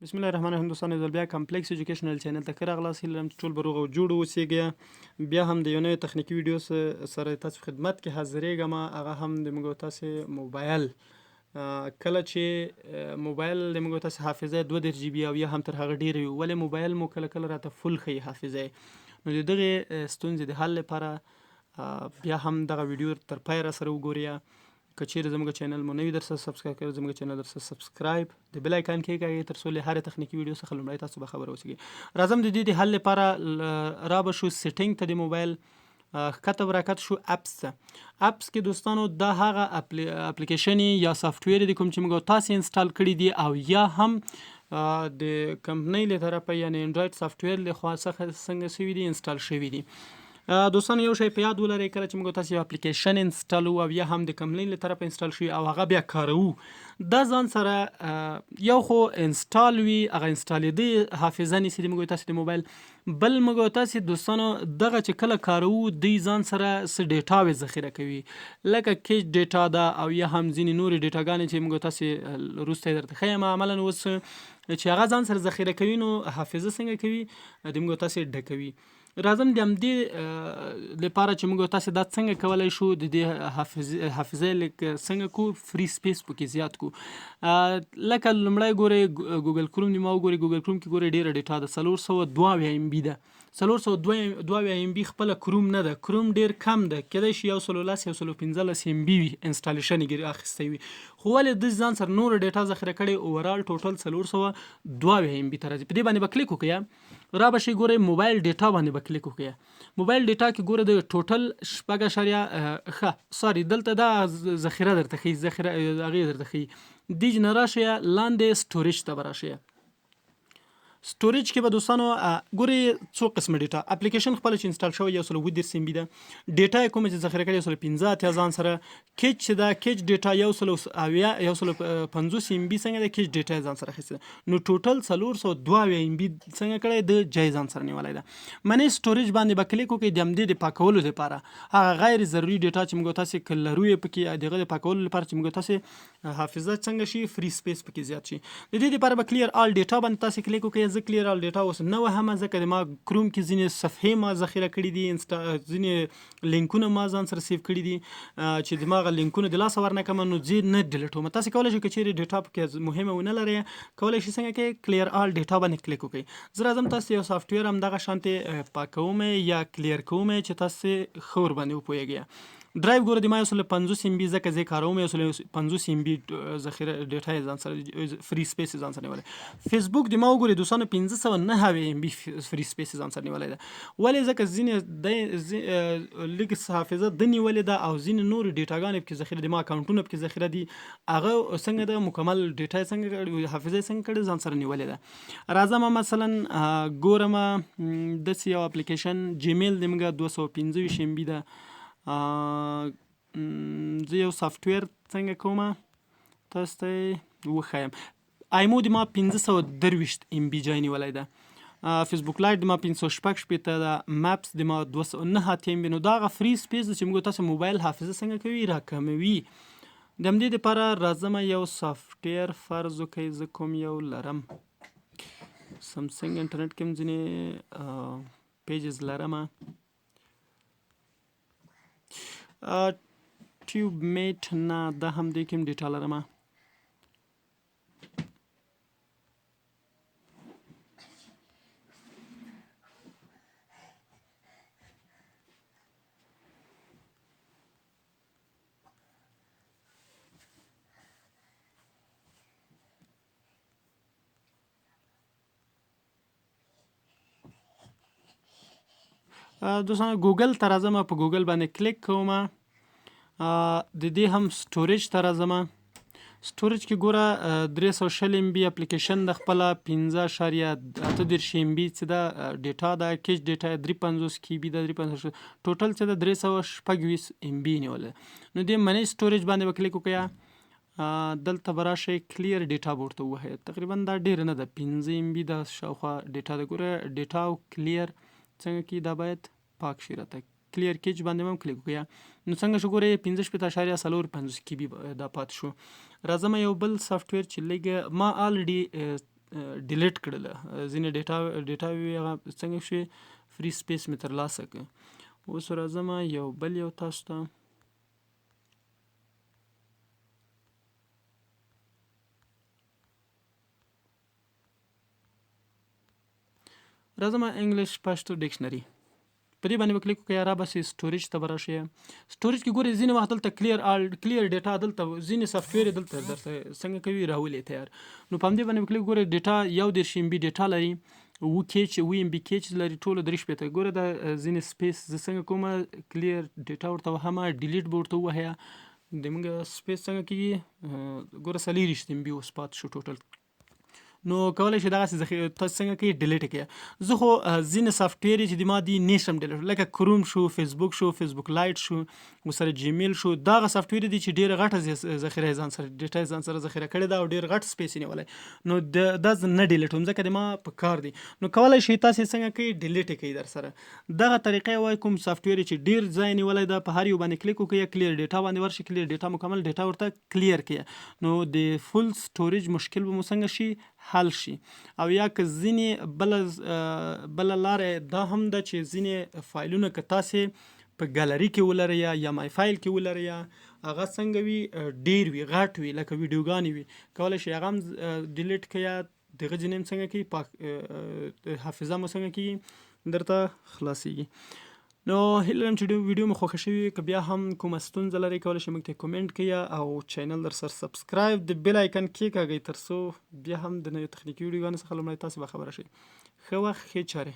بسم الله الرحمن الرحیم دوستانو، یو ځل بیا کمپلیکس ایجوکیشنل چینل ته ښه راغلاست. هیله لرم چې ټول به روغ او جوړ اوسیږئ. بیا هم د یو نوې تخنیکي ویډیو سره تاسو په خدمت کې حاضرېږم. هغه هم د موږ تاسو موبایل، کله چې موبایل د موږ تاسو حافظه 32 جی بي او یا هم تر هغه ډېره وي، ولې موبایل مو کله کله راته فول ښیي حافظه. نو د دغې ستونزې د حل لپاره بیا هم دغه ویډیو تر پایه را سره وګورئ. که چیرې زموږ چینل مو نه وي درسره سبسکرایب کړی، زموږ چینل درسره سبسکرایب، د بیل آیکان کېکاږئ، تر څو له هرې تخنیکي ویډیو څخه لومړی تاسو به خبر اوسئ. راځم د دې د حل لپاره را به شو سیټینګ ته، د موبایل ښکته به راکښته شو اپس ته. اپس کې دوستانو دا هغه اپلیکیشن یا سافټویر دی کوم چې موږ تاسو انسټال کړی دی او یا هم د کمپنۍ له طرفه، یعنی انډراید سافټویر له خوا څخه څنګه شوي دي، انسټال شوي دي. دوستانو، یو شی په یاد ولرئ، کله چې موږ تاسو یو اپلیکیشن انسټالو او یا هم د کمپنۍ له طرفه انسټال شوي او هغه بیا کاروو، دا ځان سره یو خو انسټال وي، هغه انسټالېدی حافظه نیسي د موږ تاسو د موبایل. بل موږ تاسو دوستانو دغه چې کله کاروو، دوی ځان سره څه ډیټاوې ذخیره کوي، لکه کیچ ډیټا ده او یا هم ځینې نورې ډیټاګانې چې موږ تاسو وروسته یې درته ښیم. عملا اوس چې هغه ځان سره ذخیره کوي، نو حافظه څنګه کوي، د موږ تاسو ډکوي. راځم د همدې لپاره چې موږ تاسو دا څنګه کولای شو، د دې حافظه لږ څنګه کو فری سپیس پکې زیات کو. لکه لومړی ګورئ ګوګل کروم دی ما وګورئ. ګوګل کروم کې ګورئ ډیره ډیټا ده، 472 ایم بي ده. 472 ایم بي خپله کروم نه ده، کروم ډیر کم ده، کېدای شي 110، 115 ایم بي وي، انسټالیشن یې اخیستی وي، خو ولې د ځان سره نوره ډیټا ذخیره کړې، اوورال ټوټل 472 ایم بي ته راځي. په دې باندې به کلیک وکړئ، را به شي ګورئ موبایل ډیټا باندې به کلیک وکړئ. موبایل ډیټا کې ګوره د ټوټل شپږ اشاریه ښه، سوري، دلته دا ذخیره درته ښیي، ذخیره هغې درته ښیي. دې نه راشئ لاندې سټوریج ته به راشئ. سټوریج کې به دوستانو ګورئ څو قسمه ډیټا. اپلیکیشن خپله چې انسټال شوی 137 ایم بي ده، ډیټا یې کومه چې ذخیره کړې 185 ځان سره، کیچ چې ده، کیچ ډیټا 170، 150 ایم بي څنګه ده، کیچ ډیټا یې ځان سره اخیستې ده. نو ټوټل 472 ایم بي څنګه کړی د جای ځان سره نیولی ده. منی سټوریج باندې به کلیک وکړئ. د همدې د پاکولو لپاره، هغه غیر ضروري ډیټا چې موږ تاسې که لرو یې پکې، د هغه د پاکولو لپاره چې موږ تاسې حافظه څنګه شي، فری سپیس پکې زیات شي، د دې لپاره به کلیر آل ډیټا باندې تاسې کلیک وکړئ. زه کلیر آل ډیټا اوس نه وهم، ځکه د ما کروم کې ځینې صفحې ما ذخیره کړې دي، انسټا ځینې لینکونه ما ځان سره سیو کړي دي چې د ما هغه لینکونه د لاسه ورنه کړم، نو زه نه ډیلیټوم. تاسو کولی شئ که چیرې ډیټا پکې مهمه ونه لرئ، کولی شئ څنګه کې کلیر آل ډیټا باندې کلیک وکړئ. زه راځم تاسو یو سافټویر هم دغه شانتې پاکوم یا کلیر کوم چې تاسو ښه ورباندې وپوهیږئ. ډرایو ګوره د ما 150 ایم بي، ځکه زه کاروم، 150 ایم بي ذخیره ډیټا یې ځان سره، فری سپیس یې ځان سره نیولی. فیسبوک د ما وګورئ دوستانو، 509 ایم بي فری سپیس یې ځان سره نیولی ده. ولې؟ ځکه ځینې د لږ حافظه د نیولې ده او ځینې نورې ډیټاګانې پکې ذخیره دي، ما اکاونټونه پکې ذخیره دي. هغه څنګه ده، مکمل ډیټا یې څنګه کړې، حافظه یې څنګه کړې، ځان سره نیولې ده. راځم مثلا ګورم داسې یو اپلیکیشن، جیمیل د موږ 225 ایم بي ده. زه یو سافټویر څنګه کوم تاسو ته وښایم. آیمو د ما 523 ایم بي جای نیولی ده، فیسبوک لایټ د ما 566 ده، مپس د ما 289 ایم بي. نو دا هغه فری سپیس ده چې موږ تاسو موبایل حافظه څنګه کوي، راکموي. د همدې دپاره راځم یو سافټویر فرض وکړئ زه کوم یو لرم، سامسنګ انټرنیټ کې هم ځینې پیجز لرم، ټیوب میټ نه، دا هم دې کې هم ډیټا لرم. دوستانو، ګوګل ته راځم، په ګوګل باندې کلیک کوم، د دې هم سټوریج ته راځم. سټوریج کې ګوره 320 ایم بي اپلیکیشن د خپله، 5.38 ایم بي چې ده ډیټا ده، کیچ ډیټا یې 53 کی بي ده، 53، ټوټل چې ده 326 ایم بي نیولې. نو دې منیج سټوریج باندې به کلیک وکړئ، دلته به راشئ، کلیر ډیټا به ورته ووهئ. تقریبا دا ډېره نه ده، 5 ایم بي دا شاوخوا ډیټا ده. ګوره ډیټا او کلیر څنګه کی، دا باید پاک شي راته. کلیر کیچ باندې هم کلیک وکړئ، نو څنګه شو؟ ګورئ 65.54 کی بي دا پاتې شو. راځم یو بل سافټویر چې لږ ما الریډي ډیلیټ کړل، ځینې ډیټا وي، هغه څنګه شوې، free space مې ترلاسه کړ. اوس راځم یو بل یو تاسو ته راځم، انګلیش پښتو ډکشنري، په دې باندې به کلیک وکړئ، را به سي سټوریج ته به راشئ. سټوریج کې ګورئ، ځینې وخت دلته کلیر آل، کلیر ډیټا، دلته ځینې سافټویر دلته درته څنګه کوي راولي تیار. نو په همدې باندې به کلیک، ګورئ ډیټا 31 ام بي ډیټا لري، 7 کیچ، 7 ام بي کیچ لري، ټولو 63. ګوره دا ځینې سپیس زه څنګه کوم، کلیر ډیټا ورته وهم، ډیلیټ به ورته ووهه، د موږ سپیس څنګه کیږي؟ ګوره 24 ام بي اوس پاتې شو ټوټل. نو کولای شئ دغسې ذخیره تاسو څنګه کوئ ډیلیټ کړئ. زه خو ځینې سافټویر چې د ما دي نشم ډیلیټ، لکه کروم شو، فیسبوک شو، فیسبوک لایټ شو، ورسره جیمیل شو، دغه سافټویر دي چې ډیره غټه ذخیره یې ځان سره، ډیټا یې ځان سره ذخیره کړې ده او ډیر غټ سپیس یې نیولی، نو دا زه نه ډیلیټوم ځکه د ما په کار دي. نو کولای شئ تاسو څنګه کوئ ډیلیټ یې کړئ در سره. دغه طریقه وای کوم سافټویر چې ډیر ځای نیولی ده، په هر یو باندې کلیک وکړئ، کلیر ډیټا باندې ورشئ، کلیر ډیټا مکمل ډیټا ورته کلیر کړئ، نو د فول سټوریج مشکل به مو څنګه شي حل شي. او یا که ځینې بله لاره دا هم ده چې ځینې فایلونه که تاسې په ګالری کې ولرئ یا مای فایل کې ولرئ، هغه څنګه وي، ډیر وي، غټ وي، لکه ویډیوګانې وي، کولی شئ هغه هم ډیلیټ کړئ، دغه ځینې هم څنګه کوي پاک، حافظه مو څنګه کیږي درته خلاصیږي. نو هیله لرم چې ویډیو مو خوښه شوي. که بیا هم کومه ستونزه لرئ کولی شئ موږ ته کومنټ کړئ او چینل در سره سبسکرایب، د بیل آیکن کیکاږئ، تر څو بیا هم د نویو تخنیکي ویډیوګانو څخه لومړی تاسو باخبره شئ. ښه وخت، ښې چارې.